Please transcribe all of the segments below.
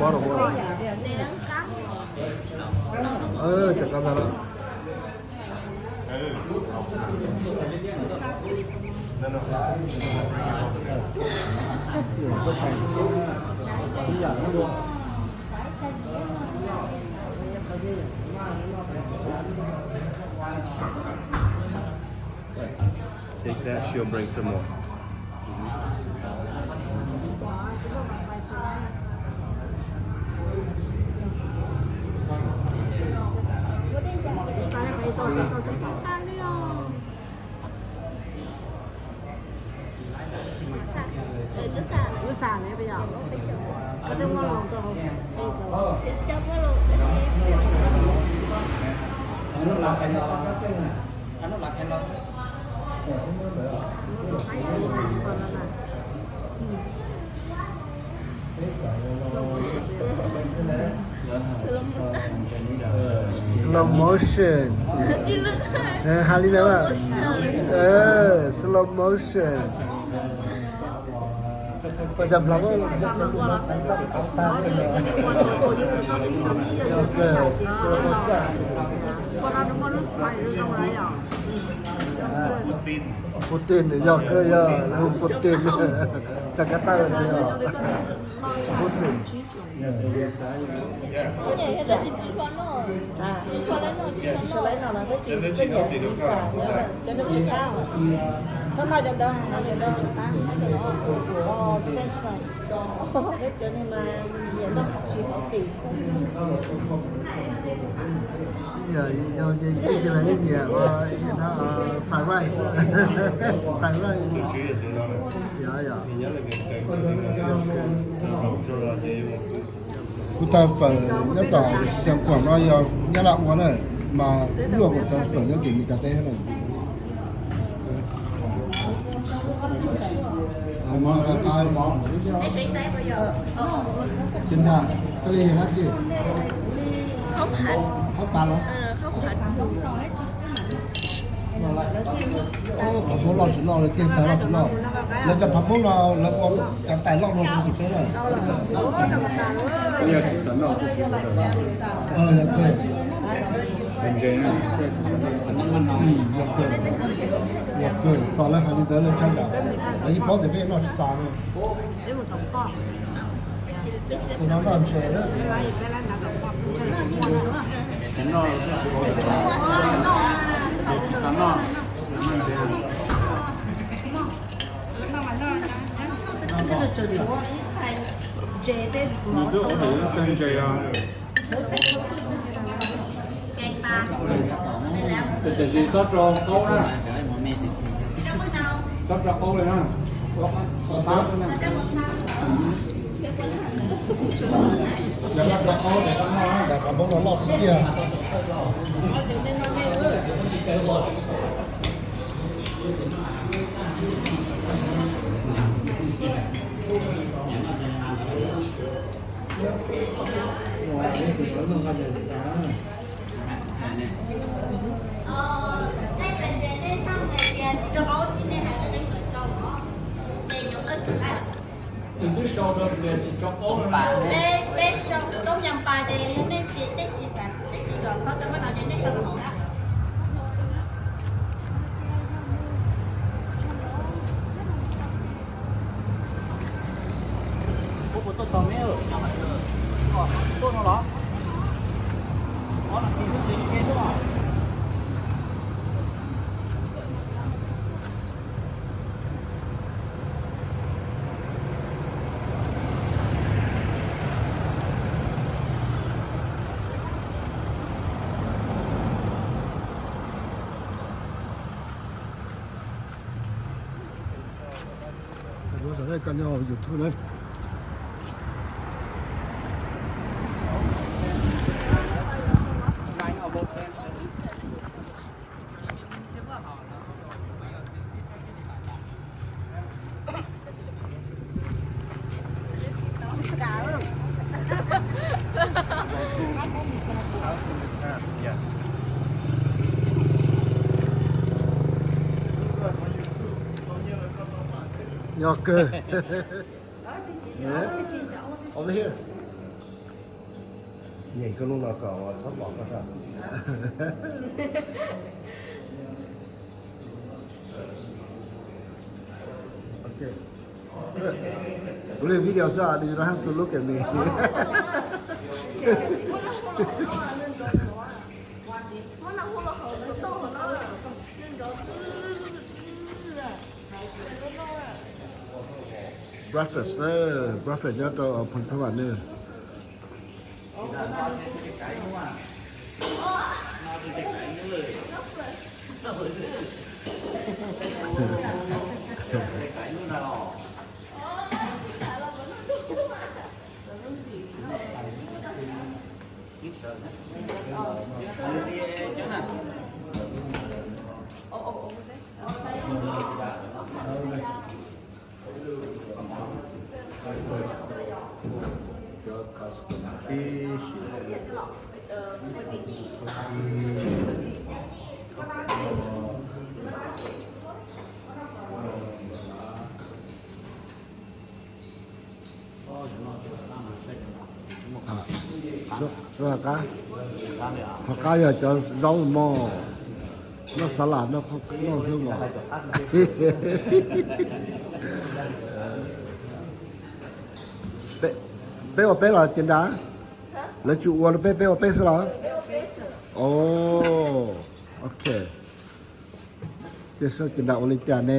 Bottle water. Ơ, chào con ra đó. Take that, she'll bring some more. Slow motion. Hais li ntawd. Slow motion. Pab cov Nplog. Putin yog kawg, yog hu Putin. Txog kab tawj no yog Putin. Tsis tshua laib no los tab sis koj nyiam pizza, cov no tsis qab. Txhob noj cov ntawd, noj cov ntawd tsis qab. French fries, peb cov no mas nyiam noj tsis pom tim. Yog, yog, yog, yog nyiam fried rice, fried rice. Yog, yog. Kuv tau fawm nyob tom Xeev Khuam no yog Nyab Laj ua na, mas luaj kuv tau fawm nyob tim Meskas teb na. Tsis nag, koj li yog dab tsi? Qhaub pas los? Pham Hmoob loj tsis loj, lawv tiag tais loj tsis loj. Lawv cov Pham Hmoob no lawv ua cov tais loj dua kuv tim peb lawm. Tos lawv hais li ntawd lawv tshaj yam, lawv yeej paub tias peb noj tsis tas. Tus no noj ntses na. Tiam sis txhob rau qaub na. Txhob rau qaub li na. Qhov xab na. Yog koj rau qaub ces koj noj na. Daim Pham Hmoob no loj tiag tiag. Peb, peb sau koob yas pas ces nej tsis, nej tsis xav, nej tsis kom txhob rau qab no ces nej sau rau hauv na. Ua puas tau tos me, tuaj no los? Ua zom nej koj nyob hauv YouTube na. Yog kawg. Yeah. Over here. Nyeem koj lub no kom txhob pom koj. Okay. Good. Only video, so you don't have to look at me. Breakfast, eh, breakfast nyob rau Phoos Xas Vas ne. Qhov qab yog cov zaub mog, noj xav las noj xwb mog. Peb ua peb los tias nrad, lawv tsis ua rau peb, peb ua peb xwb los? Oh, ok. Ces tias nrad ua li cas ne?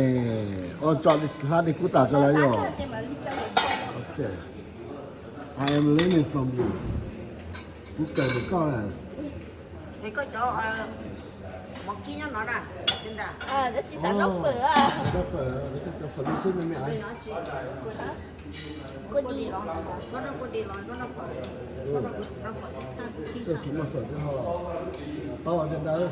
Ua tso hlab dej kub tas tso lawm yog? Ok. I am learning from you. Kuv kawm ntawm koj na. Koj cov mov kib nyob no na, tab sis xav noj fawm. Noj fawm, cov fawm lub xwb me me. Koj noj fawm thiab ho tau tias ntawd.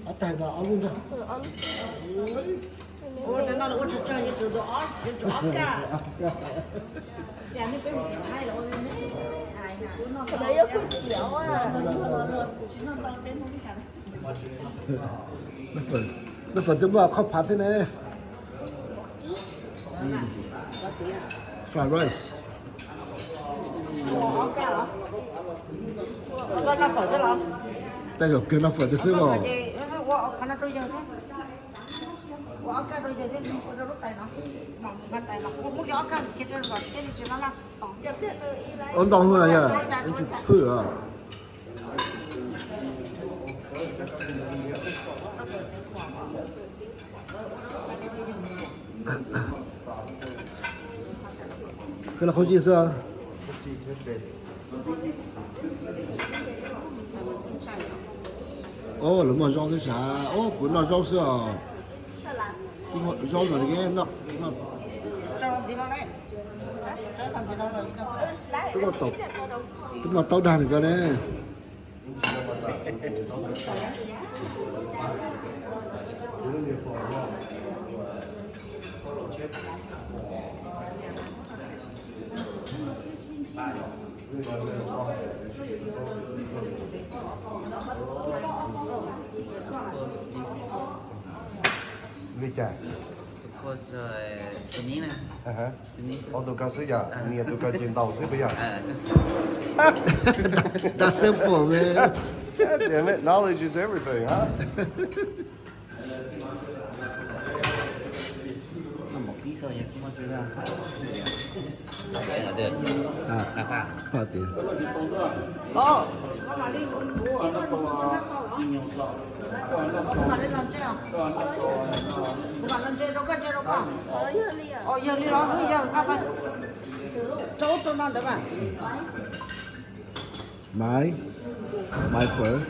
Ob tag no ob lub ntag. Noj fawm twb muaj qhov phav thiab ne. Fried rice. Tej zaum kawg noj fawm thiab xwb os. Ua ntau hwj yog tsis phwj os. Koj los qhov ci xwb. Os, lawv muaj zaub thiab sav. Os, kuv noj zaub xwb os. Zaub no, twb muaj taub dag nws ko ne. Li cas? Tus ko xwb yog, nias tus ko ces ntaus xwb puas yog? That simple, man. God damn it, knowledge is everything, huh? Pha tias. Yog li los yog, rau ub rau no ntawd mas. Maiv, maiv fawm.